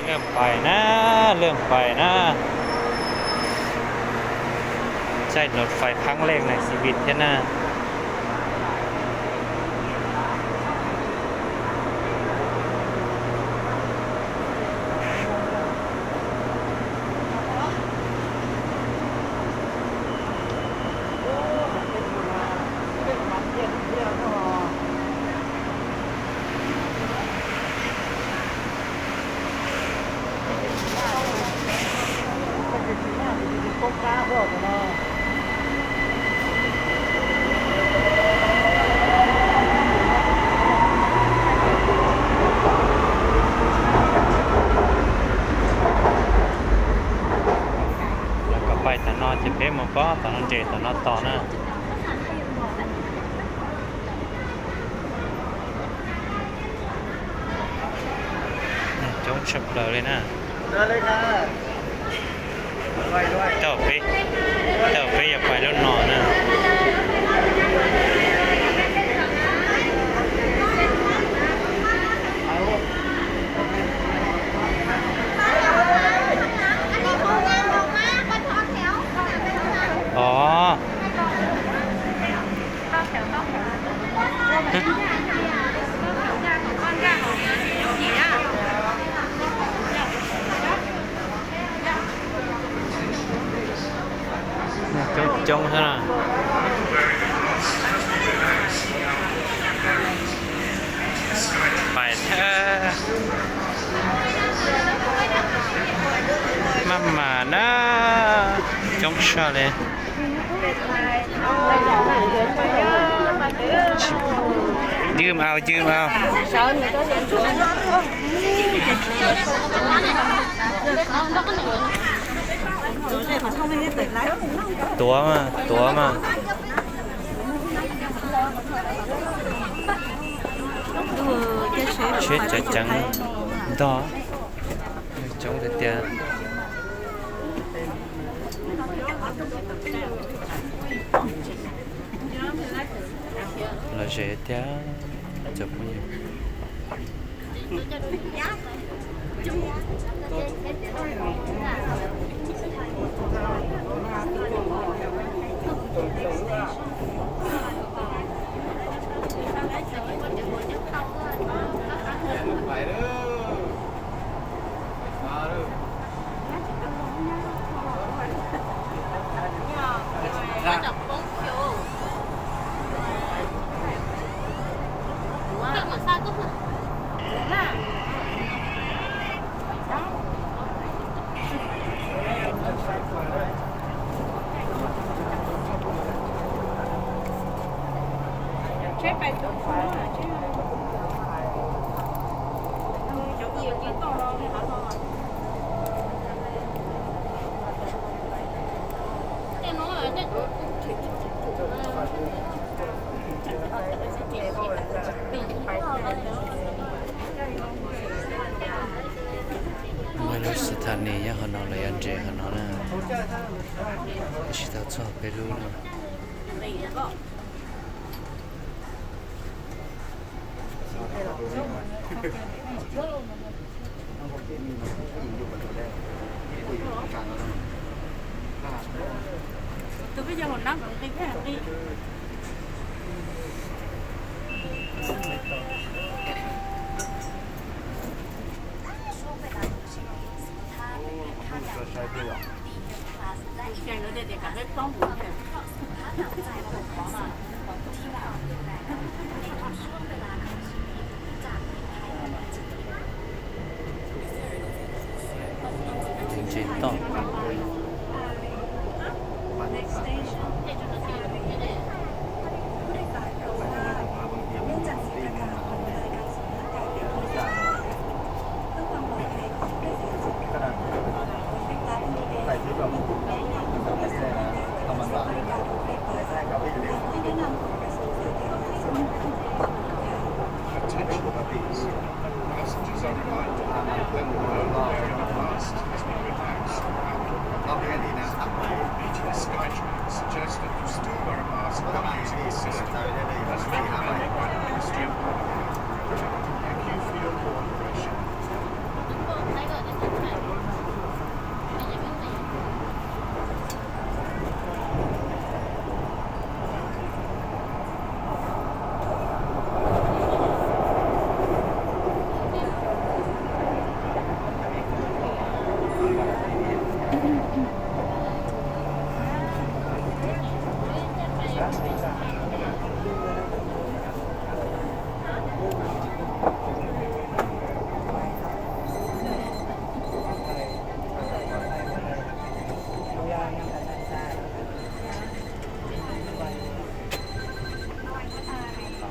ເລີ່ມໄປນະ ເລີ່ມໄປນະ ໃຊ້ລົດໄຟຄັ້ງແລກໃນຊີວິດເທື່ອນະ. ແລ້ວກໍໄປຕານອນ ຈະເພມບໍ່ ຕານອນເຈ ຕານອນຕໍ່ນະ. ຈົງສັບເລີເລີຍນະ. ເດີນເລີຍຄ່ະ. ເຈົ້າເປ ເຈົ້າເປ ຢ່າໄປລົດໜໍນະ. ອໍ. ຈົ່ງໆ ຊັ້ນນະ ໄປເທີ ມາມານະ ຈົ່ງຊາເລ. ຢືມເອົາ ຢືມເອົາ. ຕົວະມາ ຕົວະມາ. ເຊຈະຈັງ ດອ ຈົງເຕຍ. ລະເຈຕຽ ຈົບ.ມາລົງສະຖານີຍານຫົວໜອງ ລະຍອນເຈ ຫົວໜອງນະ ຊິຕາຊອກໄປດູນະ.